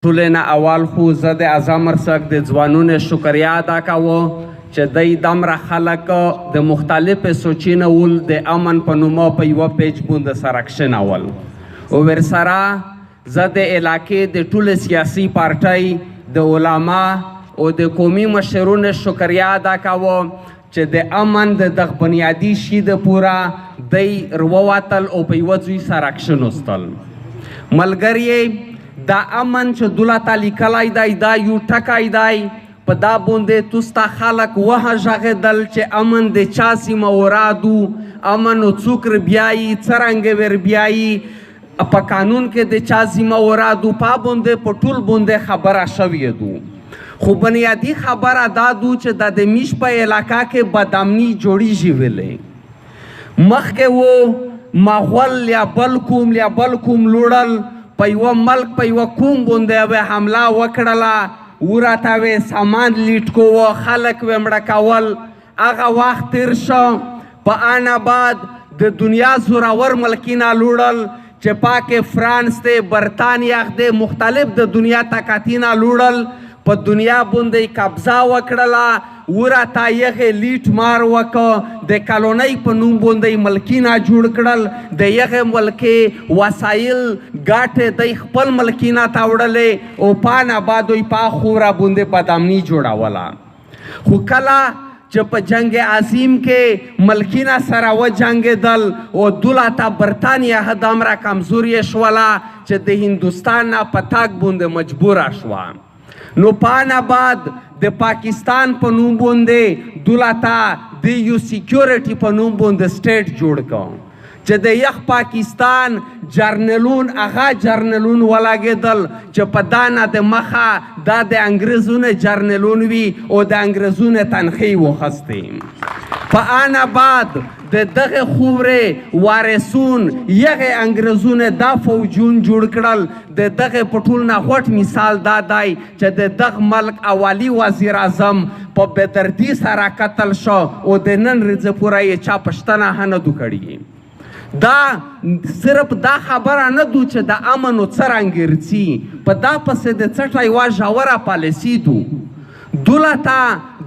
ټولې نه اول خو زه د اعظم ارسک د ځوانونو شکریا ادا کوم چې دی دمره خلک د مختلفې سوچینه ول د امن په نوم په یوه پیج باندې سره کښېنول. او ورسره زه د علاقې د ټولې سیاسي پارټۍ د علما او د قومي مشرونو شکریا ادا کوم چې د امن د دغه بنیادي شي د پوره دی رووتل او په یوه ځای سره کښېنوستل. ملګري دا امن چې دلته لیکلی دی دا یو ټکی دی، په دا باندې توستا خلک وهژغېدل چې امن د چا ذمه ورادو، امن څوک بیایي، څرنګه ور بیایي، په قانون کې د چا ذمه ورادو، په باندې په ټول باندې خبره شوې دو. خو بنیادي خبره دا دو چې د میش په علاقه کې بدامني جوړیږي. ویلې مخکې و مغول یا بل کوم یا بل کوم لوړل په یوه ملک په یوه کوم باندې وې حمله وکړله، وراته وې سامان لیټ کوه، خلک وې مړه کول. هغه وخت تیر شو. په آن آباد د دنیا زورور ملکینا لوړل چې پاکې فرانس دی، برتانیا دی، مختلف د دنیا طاقتینا لوړل، په دنیا باندې قبضه وکړله، وراته یغې لیټ مار وکړ، د کالونۍ په نوم باندې ملکینا جوړ کړل، د یغې ملکې وسایل ګاټې دی خپل ملکینا ته وړلې او پان آبادوی په خوره باندې بدامني جوړوله. خو کله چې په جنگ عظیم کې ملکینا سره وجنګېدل او دلته برتانیا دومره کمزوري شوله چې د هندوستان نه په تګ باندې مجبوره شوه، نو پان آباد د پاکستان په نوم باندې دلته د یو سیکیورټي په نوم باندې سټیټ جوړ کړ چې د یخ پاکستان جرنلون هغه جرنلون ولګېدل چې په دا نه د مخه دا د انګریزونو جرنلون وي او د انګریزونو تنخې وخستې. په آن آباد د دغه خورې وارثون یغې انګریزونو دا فوجون جوړ کړل. د دغه په ټول نه غوټ مثال دا دی چې د دغه ملک اولی وزیر اعظم په بېدردي سره قتل شو او د نن ورځې پورې یې چا پوښتنه هم نه دو کړې. دا صرف دا خبره نه دو چې د امن و څرنګه رڅي، په دا پسې د څټه یوه ژوره پالیسي دو. دلته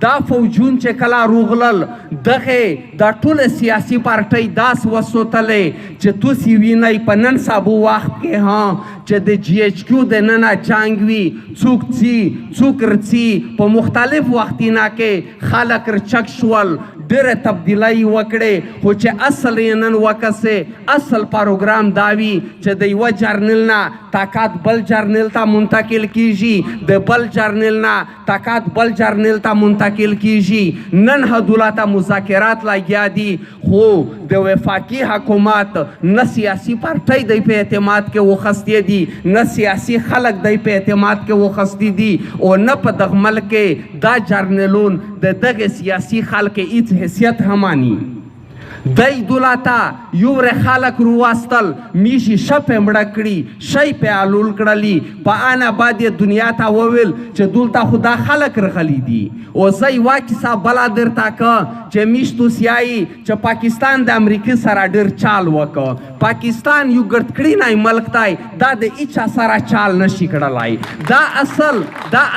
دا فوجون چې کله روغلل دغې دا ټوله سیاسي پارټۍ داس وسوتلې چې تاسې وینئ په نن سبا وخت کې ها چې د جي ایچ کیو د ننه جنګ وي، څوک څي څوک رڅي، په مختلف وختینا کې خلک رچک شول، ډېره تبدیلۍ وکړې. خو چې اصل یې نن وکسې اصل پروګرام دا وي چې د یوه جرنل نه طاقت بل جرنل ته منتقل کیږي، د بل جرنل نه طاقت بل جرنل ته منتقل کیږي. نن هدولته مذاکرات لګیا دي، خو د وفاقي حکومت نه سیاسي پارټۍ دی په اعتماد کې وخستې دي، نه سیاسي خلک دی په اعتماد کې وخستې دي، او نه په دغه ملک کې دا جرنلون د دغه سیاسي خلک هیڅ حیثیت هم انی. دی دلته یو ور خلک رواستل، میشي شه پې مړه کړي، شی پې الول کړلي. په آن آباد یې دنیا ته وویل چې دلته خو دا خلک رغلي دي. او زه یوه کیسه بله درته که چې میشتو سیایي چې پاکستان د امریکې سره ډېر چال وکړ. پاکستان یو ګرد کړینی ملک دی، دا د هیچا سره چال نشي کړلی. دا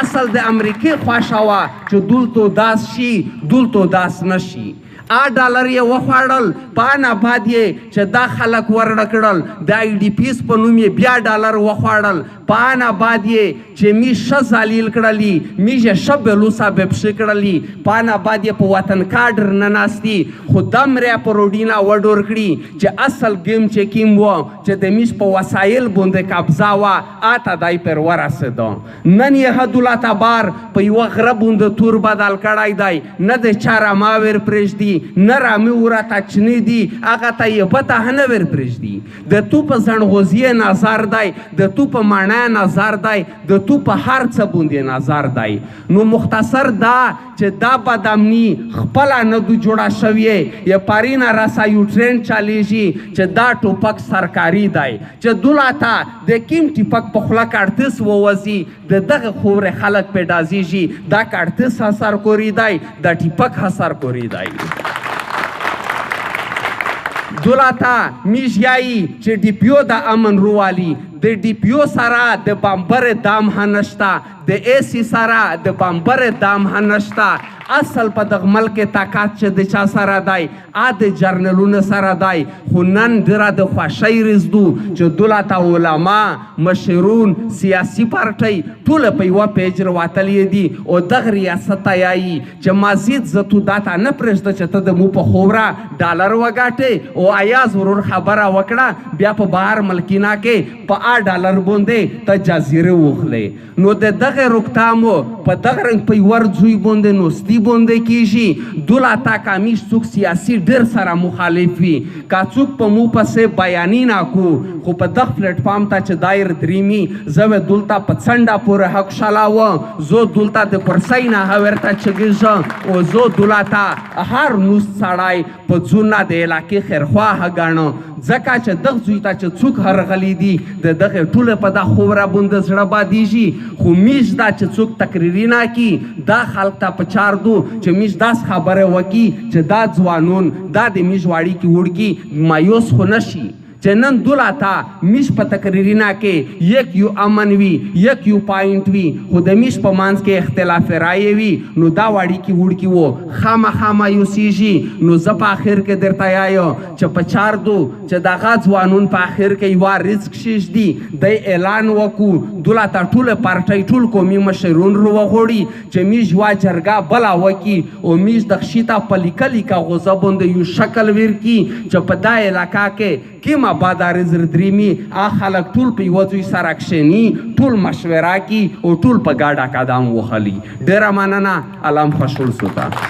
اصل د امریکې خوښه وه چې دلته داس شي، دلته داس نشي. آ ډالر یې وخوړل، په آن آباد یې چې دا خلک ورړه کړل، د آی ډي پیس په نوم یې بیا ډالر وخوړل. په آن آباد یې چې می ښه ذلیل کړلي، میږ یې ښه بلوسه بپښې کړلي. په آن آباد یې په وطن کارډ رنناستي، خو دمرې په روډینا وډور کړي چې اصل ګیم چې کیم و چې د میش په وسایل باندې قبضه وه، آته دی پر ورسېده. نن یې هدولته بار په یوه غره باندې تور بدل کړی دی، نه د چا رما ور پرېږدي، نه رامې ورته چنې دي، هغه ته یې بته هم نه ور پرېږدي. د تو په زڼغوزیې نظر دی، د تو په مڼه نظر دی، د تو په هر څه باندې نظر دی. نو مختصر دا چې دا بدامني خپله نه دو جوړه شوې، یې پرینه راسه یو ټرینډ چلیږي چې دا ټوپک سرکاري دی، چې دلته د کیم ټیپک په خوله کارتس ووځي، د دغه خورې خلک پې ډازیږي، دا کارتس سرکوري دی، دا ټیپک سرکوري دی. دلته میږ یایي چې ډي پیو د امن روالي، د ډي پي او سره د بمبر دام هم نشته، د ای سي سره د بمبر دام هم نشته. اصل په دغه ملک کې طاقت چې د چا سره دی، ا د جرنلونو سره دی. خو نن ډېره د خوښۍ رزدو چې دلته علما، مشرون، سیاسي پارټۍ ټوله په یوه پیج رواتلې دي او دغه ریاست ته یایي چې مزید زه تو دا ته نه پرېږده چې ته د مو په خوره ډالر وګاټې. او ایاز ورور خبره وکړه، بیا په بهر ملکینا کې په آ ډالر باندې ته جزیره وخلې. نو د دغه رکتامو په دغه رنګ په یوه ځوی باندې نوستی باندې کیږي. دلته کامیش څوک سیاسي ډېر سره مخالف وي، که څوک په مو پسې بیاني نه کو، خو په دغه پلیټ فارم ته چې دایر دریمي، زه به دلته په څنډه پورې حق شلاوه، زه دلته د کرسۍ نه هورته چګېږم، او زه دلته هر نوس سړی په ځونه د علاقې خیرخواه ګڼم، ځکه چې دغه ځوی ته چې څوک هرغلي دي د دغه ټوله په دا خوره باندې زړه بادېږي. خو میش دا چې څوک تقریري نه کی، دا خلک ته په چار دو چې میش داس خبره وکي چې دا ځوانون دا د میش واړي کې وړکي مایوس خو نه شي. چې نن دلته میش په تقریرینا کې یک یو امن وي، یک یو پاینټ وي، خو د میش په منځ کې اختلاف رایې وي، نو دا واړي کې وړکي وو خامخا مایوسیږي. نو زه په اخر کې درته یایم چې په چار دو چې دغه ځوانون په اخر کې یوه رزق کښېږدي، دی اعلان وکړو، دلته ټوله پارټۍ ټول قومي مشرون روغوړي چې میش یوه جرګه بله وکړي او میش د خشیته په لیکلي کاغذه باندې یو شکل ورکړي چې په دا علاقه کې کیمه بادار زر دریمي آ خلک ټول په یوه ځای سره کښېني، ټول مشوره کي او ټول په ګډه قدم وخلي. ډېره مننه، الله مو خوشحال سوته.